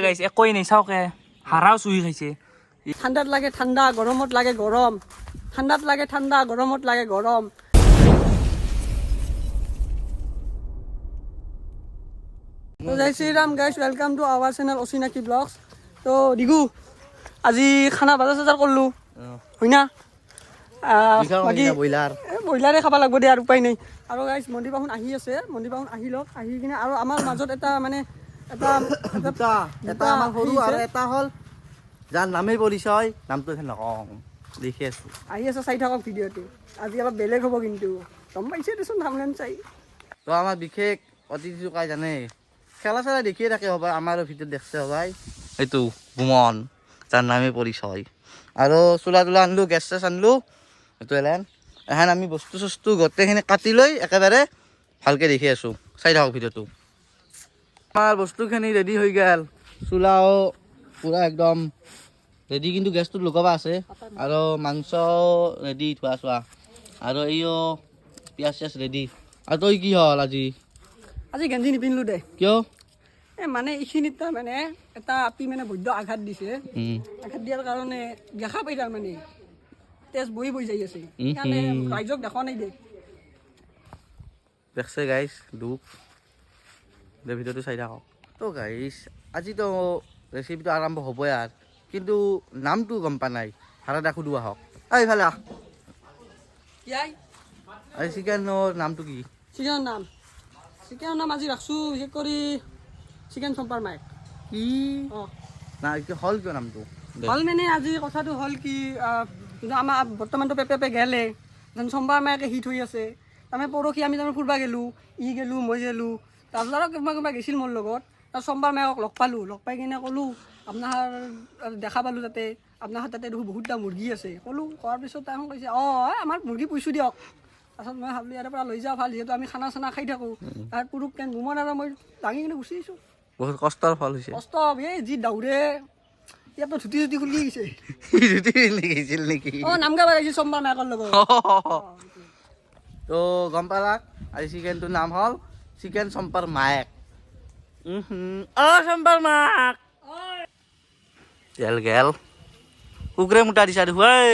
গাইছ একোৱেই নাই, চাওকে হাৰাও চুহি খাইছে। ঠাণ্ডাত লাগে ঠাণ্ডা, গৰমত লাগে গৰম। ঠাণ্ডাত লাগে ঠাণ্ডা, গৰমত লাগে গৰম। তো জয় Shriram guys, welcome to our channel Achinaki blogs. তো দিগু, আজি খানা বজাৰ চজাৰ কৰিলোঁ হয় না? বাকী ব্ৰইলাৰ। এই ব্ৰইলাৰে খাব লাগিব দে, আৰু উপায় নাই। আৰু গাইজ, মন্দিৰ বাহন আহি আছে, মন্দিৰ বাহন আহি লওক, আহি কিনে আৰু আমাৰ মাজত এটা মানে এটা দুটা, এটা আমাৰ সৰু আৰু এটা হ'ল যাৰ নামেই পৰিচয়, নামটো এতিয়া নকওঁ, দেখি আছো। আহি আছে, চাই থাকক ভিডিঅ'টো। আজি অলপ বেলেগ হ'ব কিন্তু, গম পাইছে দেচোন থামলেন চাই। তো আমাৰ বিশেষ অতিথিটো কাই জানে, খেলা চেলা দেখিয়ে থাকে হ'বা, আমাৰো ভিডিঅ'ত দেখছে হ'বাই, এইটো বুমন, যাৰ নামেই পৰিচয়। আৰু চোলা তোলা আনিলোঁ, গেছ চেছ আনিলোঁ, এইটো এলেন এখান আমি বস্তু চস্তু গোটেইখিনি কাটি লৈ একেবাৰে ভালকৈ দেখি আছোঁ, চাই থাকক ভিডিঅ'টো। আমাৰ বস্তুখিনি ৰেডি হৈ গ'ল, চোলাও পূৰা একদম ৰেডি, কিন্তু গেছটোত লগাব আছে। আৰু মাংস ৰেডি, ধোৱা চোৱা, আৰু এইও পিঁয়াজ চিয়াজ ৰেডি। আৰু তই কি হ'ল আজি? আজি গেঞ্জি নিপিন্ধিলো দে। কিয়? এই মানে এইখিনিত তাৰমানে এটা আপি মানে বৈদ্য আঘাত দিছে। আঘাত দিয়াৰ কাৰণে দেখা পাই তাৰমানে তেজ বহি বহি যাই আছে, সেইকাৰণে ৰাইজক দেখুৱা নাই দে। দেখছে গাইছ দুখ দে, ভিডিঅ'টো চাই থাকক। তো গাইছ, আজিতো ৰেচিপিটো আৰম্ভ হ'বই আৰু, কিন্তু নামটো গম পোৱা নাই। ভাড়া সুধো আহক। এই ইফালে আহ। ইয়াই। আজি চিকেনৰ নামটো কি? চিকেনৰ নাম, চিকেনৰ নাম আজি ৰাখছোঁ বিশেষ কৰি চিকেন চম্পাৰ মাইক। কি? অঁ। না, কি হ'ল, কিয় নামটো দে। হ'ল মানে আজি কথাটো হ'ল কি, যোনটো আমাৰ বৰ্তমানটো পেপে গেলে যেন চম্পাৰ মায়েকে হিট হৈ আছে। তাৰমানে পৰহি আমি তাৰমানে ফুৰবা গ'লোঁ, ই গ'লোঁ, মই গ'লোঁ, তাৰপিছত আৰু কোনোবা কোনোবা গৈছিল মোৰ লগত। তাৰ চম্পাৰ মায়েকক লগ পালোঁ, লগ পাই কিনে ক'লোঁ আপোনাৰ দেখা পালোঁ তাতে, আপোনাৰ তাতে দেখোন বহুতটা মুৰ্গী আছে ক'লোঁ। কোৱাৰ পিছত তেওঁ কৈছে, অঁ, এই আমাৰ মুৰ্গী পুইছোঁ দিয়ক। তাৰপিছত মই ভাবিলোঁ ইয়াৰে পৰা লৈ যাওঁ ভাল, যিহেতু আমি খানা চানা খাই থাকোঁ। তাৰ পুৰুক কেন বুমন আৰু মই দাঙি কিনে গুচি আহিছোঁ। বহুত কষ্টৰ ফল হৈছে। কষ্ট, এই যি দাউৰে, ইয়াতো ধুতি চুতি খুলি গৈছে। জুতি গৈছিল নেকি? অঁ, নাম গাব লাগিছিল চম্পাৰ মায়েকৰ লগত। তো গম পালাক, আজি চিকেনটোৰ নাম হ'ল চিকেন চম্পাৰ মায়েক। অ চম্পাৰ মাক গেল গেল, কুকুৰে মুটা দিছা দেখোন ঐ।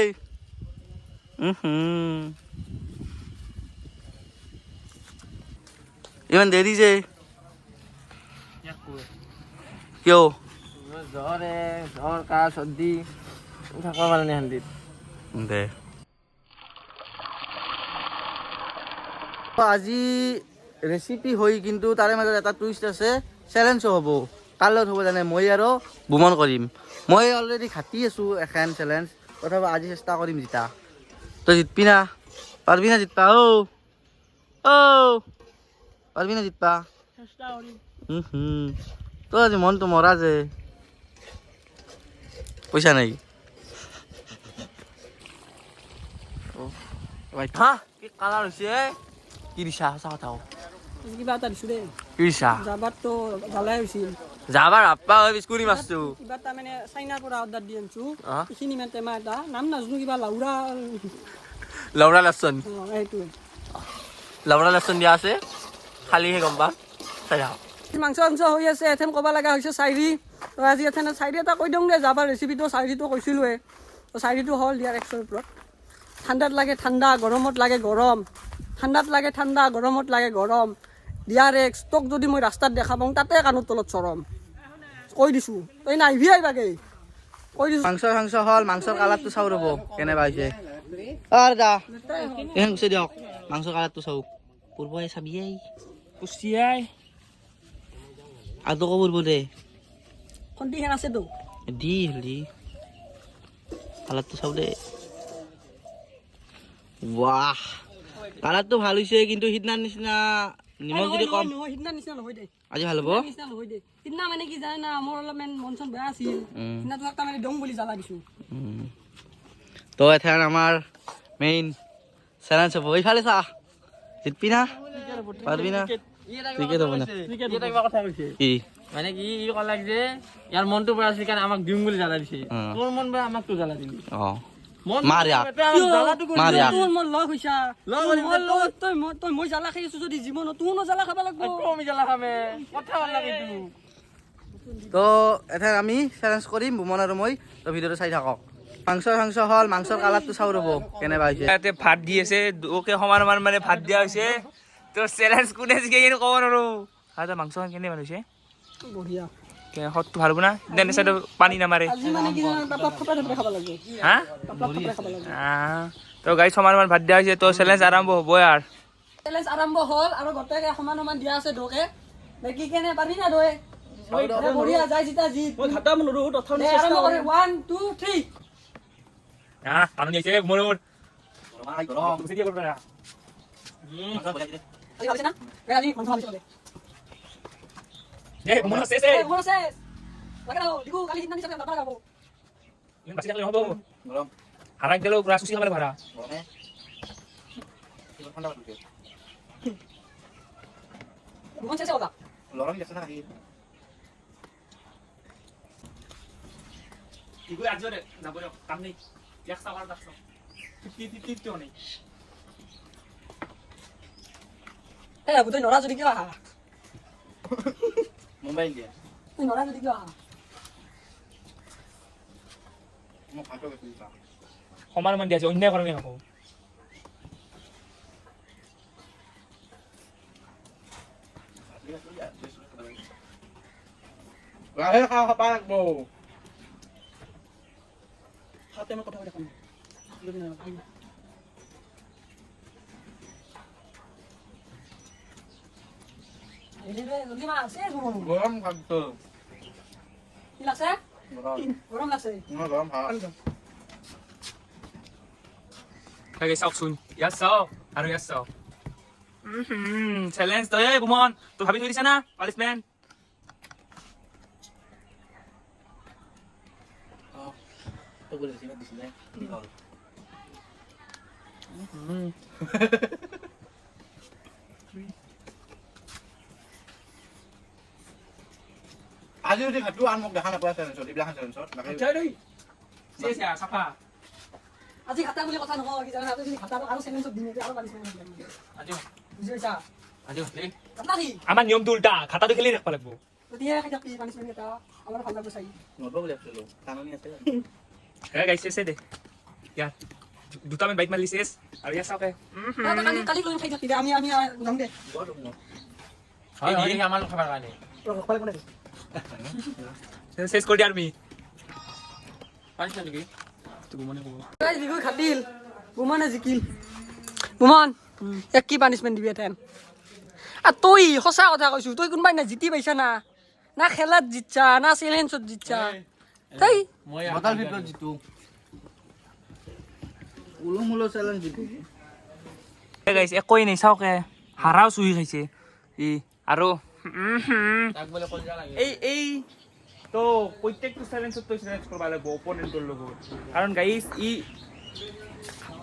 ইমান দেৰি যে কিয়? জ্বৰে, জ্বৰ, কাহ, চৰ্দি, থাকিব পৰা নাই শান্তিত। দে, আজি ৰেচিপি হৈ কিন্তু তাৰে মাজত এটা টুইষ্ট আছে, চেলেঞ্জো হ'ব। কাৰ লগত হ'ব জানে? মই আৰু বুমন কৰিম। মই অলৰেডি খাটি আছোঁ এখন চেলেঞ্জ, তথাপি আজি চেষ্টা কৰিম জিতা। তই জিতবি না? পাৰবি না জিতবা? অ' অ' পাৰবি না জিতবা? চেষ্টা কৰিম। হুম, তোৰ আজি মনটো মৰা যে, পইচা নাই। হা, কি কালাৰ হৈছে, কি দিছা, সঁচা কথা কও। কিবা এটা দিছোঁ দেই। কি দিছা? যাবাৰতো জ্বালাই হৈছিল। যাবাৰ আপা হৈ বিস্কুৰি মাছটো। কিবা এটা মানে চাইনাৰ পৰা অৰ্ডাৰ দি আনিছোঁ। অ। এইখিনি ইমান টেমা এটা, নাম নাজানো, কিবা লাউৰা। লাউৰা লচুন। অঁ, সেইটোৱে। লাউৰা লচুন দিয়া আছে, খালিহে গম পাম, চাই থাকক। মাংস মাংস হৈ আছে, এথেন ক'ব লগা হৈছে চাইৰি। তো আজি এথেন চাইৰি এটা কৈ দিওঁ দে, যাবাৰ ৰেচিপিটো চাইৰিটো কৈছিলোঁৱে। তো চাইৰিটো হ'ল ইয়াৰ এক্সৰ ওপৰত। ঠাণ্ডাত লাগে ঠাণ্ডা, গৰমত লাগে গৰম। ঠাণ্ডাত লাগে ঠাণ্ডা, গৰমত লাগে গৰম। দিয়াৰ এক্স, তোক যদি মই ৰাস্তাত দেখা পাওঁ, তাতে কাণৰ তলত চৰম কৈ দিছোঁ, তই নাহিবি আহিবাগে, কৈ দিছোঁ। মাংস চাংস হ'ল, মাংসৰ কালাৰটো চাওঁ ৰ'ব কেনেকুৱা হৈছে। আৰু দা এইখন গুচাই দিয়ক, মাংসৰ কালাৰটো চাওঁ। পূৰ্বই চাবি এই। কুচিয়াই। আৰু ক'ব দে। খন্তিখন আছেতো। দি হলি কালাৰটো চাওঁ দে। ৱাহ, কালাৰটো ভাল হৈছে, কিন্তু সিদিনাৰ নিচিনা নিমখ যদি কম। নহয়, সিদিনা নিচিনা নহয় দে। আজি ভাল হ'ব। নিচিনা নহয় দে। সিদিনা মানে কি জানে না, মোৰ অলপমান মন চন বেয়া আছিল। সিদিনা তোমাক তাৰমানে দং বুলি জ্বালা দিছোঁ। তো এতিয়া আমাৰ মেইন চেলেঞ্জ হ'ব। এইফালে চা, জিতবি না? পাৰবি না? ক্ৰিকেট হ'ব না? কিবা কথা কৈছে। কি? মানে কি, ই ক'লাক যে ইয়াৰ মনটো বেয়া আছিল কাৰণে আমাক দিম বুলি জ্বালা দিছে। তোৰ মন বেয়া, আমাক তোৰ জ্বালা দিলি। অঁ। মন মাৰ ইয়াক। বেয়া, আমাক জ্বালাটো কৰি মাৰ দিলি। ইয়াক। তোৰ মোৰ লগ হৈছা। লগ তোৰ হৈছে, মোৰ লগত তই মই জ্বালা খাই আছো যদি জীৱনত তোৰ জ্বালা খাব লাগিব। আকৌ আমি জ্বালা খামে, কথা ভাল লাগে এইটো। তো এতিয়া আমি চেলেঞ্জ কৰিম বুমন আৰু মই। তো ভিডিঅ'টো চাই থাকক। মাংস চাংস হ'ল, মাংসৰ কালাৰটো চাওঁ ৰ'ব কেনেকুৱা হৈছে। ইয়াতে ভাত দি আছে, দুয়োকে সমান সমান মানে ভাত দিয়া হৈছে। তো চেলেঞ্জ কোনে জিকে কিন্তু ক'ব নোৱাৰো। আচ্ছা, মাংস কেনে বনাইছে? বঢ়িয়া। সতটো ভাল না তেনে পানী নামাৰে। আজি মানে কি জানা, তাপলাত থপৰাই থপৰাই খাব লাগিব। হা। তাপলাত থপৰাই খাব লাগিব। তো গাইজ, সমান সমান ভাত দিয়া হৈছে, তো চেলেঞ্জ আৰম্ভ হ'বই আৰু। চেলেঞ্জ আৰম্ভ হ'ল আৰু গোটেইকে সমান সমান দিয়া আছে ঢোকে। বাকী কেনে পাৰি না দৈ? বঢ়িয়া, যাই জিতা জিত। মই ঘাটা নৰো তথাপি দে, আৰম্ভ কৰে, 1 2 3। টানি আহিছে মোৰ। আজি ভাবিছে না? দে, আজি মাংস ভাবিছে বোলে। এ মোৰ আছে। এই, মোৰ আছে। লাগে না, দিগু, কালি সিদিনা নিচিনা নাপালা যাব। বাচি থাকিলে নহ'ব। হাৰাক দিলেও পুৰা চুচি খাব লাগিব হাৰা। দুখন চেচে হ'লা। এই, তই নৰা যদি কিয় আহা? মুম্বাই ইণ্ডিয়ান। তই নৰা যদি কিয় আহা? মোক ভালকৈ কৈছো। সমান সমান দিয়া আছে, অন্যায় কৰা নাই আকৌ। লাহে খাওঁ খাবা লাগব। খাওঁতে মই কথা পাতি থাকোঁ। জলদি মাৰ, চেচ হ'ব মোৰ। গৰম ভাতটো। কি লাগছে? গৰম। গৰম লাগছে। মোৰ গৰম ভাত। তাকে চাওকচোন, ইয়াত চাওক আৰু ইয়াত চাওক। চেলেঞ্জ তই এই বুমন, তই ভাবি থৈ দিছা না পানিছমেণ্ট? আজি যদি ভাতটো আন মোক দেখা নাপায় চেলেঞ্জত, এইবিলাক চেলেঞ্জত। চাফা। আজি খাতা বুলি কথা নহয়, কি জানা, আজি যদি খাতা আৰু চেলেঞ্জত দিম এতিয়া আৰু পানিছমেণ্ট দিম। বুজি পাইছা? খাতা কি? আমাৰ নিয়মটো উল্টা, খাতাটো খেলি ৰাখিব লাগিব। তেতিয়াহে খাই থাকবি পানিছমেণ্ট এটা, আমাৰ ভাল লাগব চাই। নলব বুলি ভাবছিলো, টাননি আছে। গাইছে আছে দে, ইয়াত দুটামান বাইট মাৰি চেচ আৰু ইয়াত চাওক। কালি কালি লৈ খাই থাকবি দে, আমি আমি যাম দে। হয় হয়, আমাৰ খাবাৰ কাৰণে। চেচ কৰি দিয়া তুমি। পানিছমেণ্ট কি? গাইজ, বিহু খাটিল, বুমনে জিকিল। বুমন, ইয়াক কি পানিছমেণ্ট দিবি এথেন? তই সঁচা কথা কৈছো, তই কোনোবা দিনা জিতি পাইছা না? না খেলাত জিতছা না চেলেঞ্জত জিতছা তই? মই বটল ভিতৰত যিটো উলু মুলু চেলেঞ্জ জিতু। গাইছে একোৱেই নাই, চাওক, হাৰাও চুহি খাইছে ই আৰু। তাক বোলে কলিজা লাগে। এই এই তো প্ৰত্যেকটো চেলেঞ্জত তই চেলেঞ্জ কৰিব লাগিব অপনেণ্টৰ লগত, কাৰণ গাইজ ই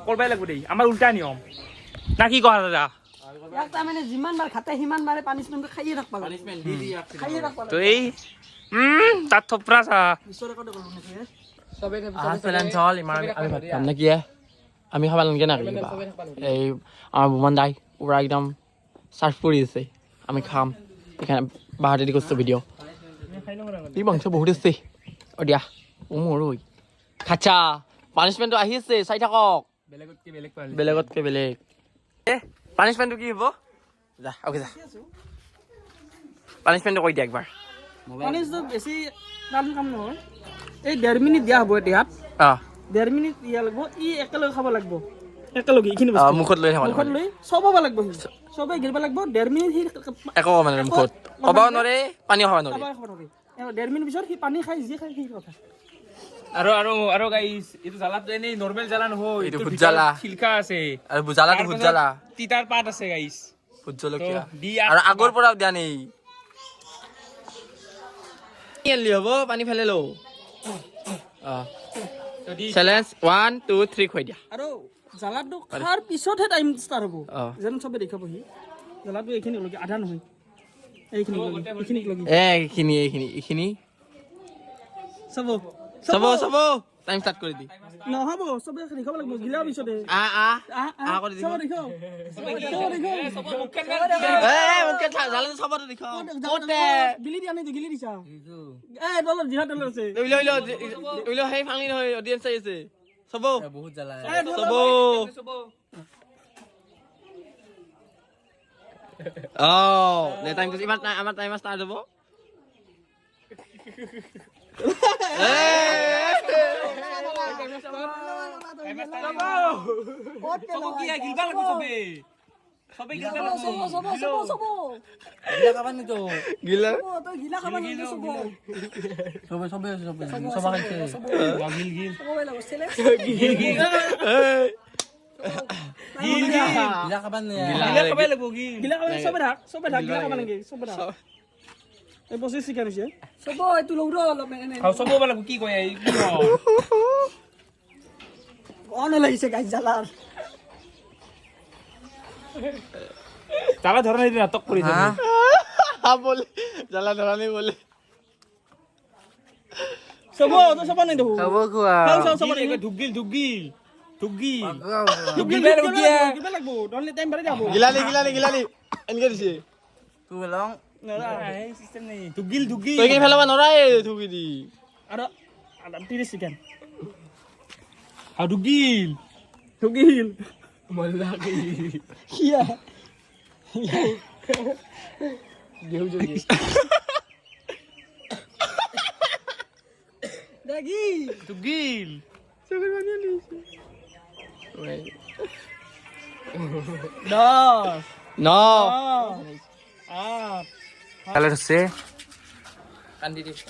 কৰবাই লাগিব দেই। আমাৰ উল্টা নিয়ম না কি কোৱা দাদা? ইয়াক তাৰমানে যিমান বাৰ খাতে সিমান বাৰে পানিছমেণ্টটো খাইয়ে থাকবা লাগে। পানিছমেণ্ট দি দি ইয়াক। খাইয়ে থাকবা তো লাগে। এই তাত থপৰা চা। আহা চেলেঞ্জ হ'ল ইমান, আমি ভাত খাম নেকি? আমি খাব নালাগে না কিবা। এই আমাৰ বোমান দাই পুৰা একদম চাৰ্ফ কৰি আছে, আমি খাম। এখানে বাহাতে দি কৰছো ভিডিও। এই মাংস বহুত আছে। অ দিয়া, ও মোৰ ঐ খাচ্ছা পানিছমেণ্টটো আহি আছে, চাই থাকক। বেলেগতকে বেলেগ পালে। বেলেগতকে বেলেগ। এ পানিছমেণ্টটো কি হ'ব? যা, অ'কে, যা, পানিছমেণ্টটো কৈ দিয়া একবাৰ। পানিছটো বেছি টান কাম নহয়। এই 1.5 মিনিট দিয়া হ'ব এতিয়া। অঁ। 1.5 মিনিট দিয়া লাগিব, ই একেলগে খাব লাগিব, একেলগে এইখিনি অঁ। বস্তু। মুখত লৈ থাকক। মুখত লৈ চবাব লাগিব, সি চবেই গিলিব লাগিব 1.5 মিনিট সি। একো ক'ব নোৱাৰে, মুখত ক'বও নোৱাৰে, পানীও খাব নোৱাৰে। খাব নোৱাৰে। 1.5 মিনিট পিছত সি পানী খাই যি খাই সি কথা। আৰু আৰু আৰু গাইজ, এইটো জ্বালাটো এনেই নৰ্মেল জ্বালা নহয়। এইটো এইটোৰ ভূত ভিতৰত জ্বালা। শিলকা আছে। আৰু জ্বালাটো ভূত জ্বালা। তিতাৰ পাত আছে গাইজ। ভূত জলকীয়া। তো দি। আৰু আগৰ পৰাও দিয়া নেই। আনলি হ'ব, পানী ফেলে লওঁ। অঁ, চেলেঞ্জ 1 2 3, খুৱাই দিয়া। আৰু জ্বালাটো খোৱাৰ পিছতহে টাইম ষ্টাৰ্ট হ'ব। অঁ। যেন চবে দেখাব সি জ্বালাটো এইখিনি লগে, আধা নহয়, এইখিনি লগে, এইখিনিক লগে। এ এইখিনি এইখিনি এইখিনি। চাব। চাব চাব। টাইম ষ্টাৰ্ট কৰি দি। নহ'ব, চবে লিখাব লাগিব গিলা পিছতে। আ আ আহ, আ কৰি দি। চব লিখো। এই মুখে জালে চবতে লিখো। ক'তে? গিলি দিয়া নাই, গিলি দিছা। এই তলত জিহা তলত আছে। উইলো উইলো উইলো, সেই ফাংলি নহয়, অডিয়েন্স চাই আছে। চব বহুত জ্বালা। এই তলত। চব। অ দে, টাইম ইমান, আমাৰ টাইম ষ্টাৰ্ট হ'ব। গিলবা লাগব চবে, চবে গিলবা লাগব। চব চব চব চব। গিলা খাবা নি তো? গিলা। তই গিলা খাব নালাগে, চব। চবে চবে চবে চবা খাইছে। গিল গিল। চব লাগিব চেলেঞ্জ। গিলা খাবা নি? গিলা খাবাই লাগব, গিল। গিলা খাব, চবে থাক, চবে থাক, গিলা খাব লাগে, চবে থাক। এই 25 ছেকেণ্ড হৈছে। চব এইটো লওঁ ৰ অলপ এনে। আৰু চব লাগব, কি কয় এই কি হয়? অন লাগিছে গাইজ জ্বালাৰ। জ্বালা ধৰা নাই, নাটক কৰিছে। বলে জ্বালা ধৰা নাই বলে। চব তই চব নাই দেখো। খাব খোৱা। চাও চব। ঢুক গিল, ঢুক গিল, ঢুক গিল। গিলা গিলা লাগিব, নহ'লে টাইম বাঢ়ি যাব। গিলালি গিলালি গিলালি, এনেকে দিছে। তুই লং। ঢুক গিল, ঢুক গিল। তই কি ফেলাব নৰাই থুকি দি। আৰু 30 ছেকেণ্ড। আৰু ঢুক গিল। ঢুকিল। কিয়া? দেখি। ঢুক গিল। 10। ন। 8। জ্বালা ধৰছে। কান্দি দিছে।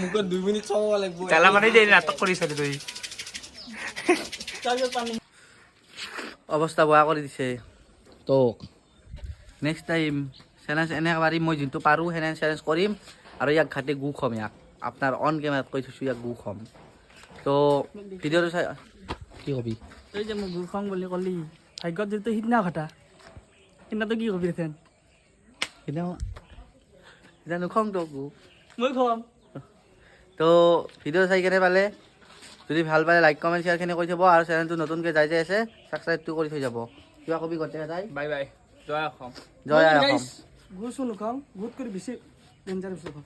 মুখত 2 মিনিট চাব লাগিব। জ্বালা মানে দেই, নাটক কৰিছ তুই। অৱস্থা বেয়া কৰি দিছে তোক। নেক্সট টাইম চেলেঞ্জ এনেকৈ পাৰিম, মই যোনটো পাৰোঁ সেনে চেলেঞ্জ কৰিম আৰু ইয়াক ঘাটি গু খম। ইয়াক আপোনাৰ অন কেমেৰাত কৈ থৈছোঁ, ইয়াক গু খম। তো ভিডিঅ'টো চাই কি কবি? তই যে মোক গুৰ খাওঁ বুলি ক'লি, ভাগ্যত যিটো সিদিনা ঘটা, সিদিনাটো কি কবি দেখোন? সিদিনা সিদিনা নোখং তোক গু। মই খুৱাম। তো ভিডিঅ' চাই কেনে পালে? যদি ভাল পালে লাইক, কমেণ্ট, শ্বেয়াৰখিনি কৰি থ'ব আৰু চেনেলটো নতুনকৈ যাই যাই আছে, ছাবস্ক্ৰাইবটো কৰি থৈ যাব। কিবা কবি গোটেই কেইটাই? বাই বাই, জয় অসম। জয় আই অসম। গুৰ চু নোখাওঁ, গুত কৰি বেছি ডেঞ্জাৰ বস্তু খাওঁ।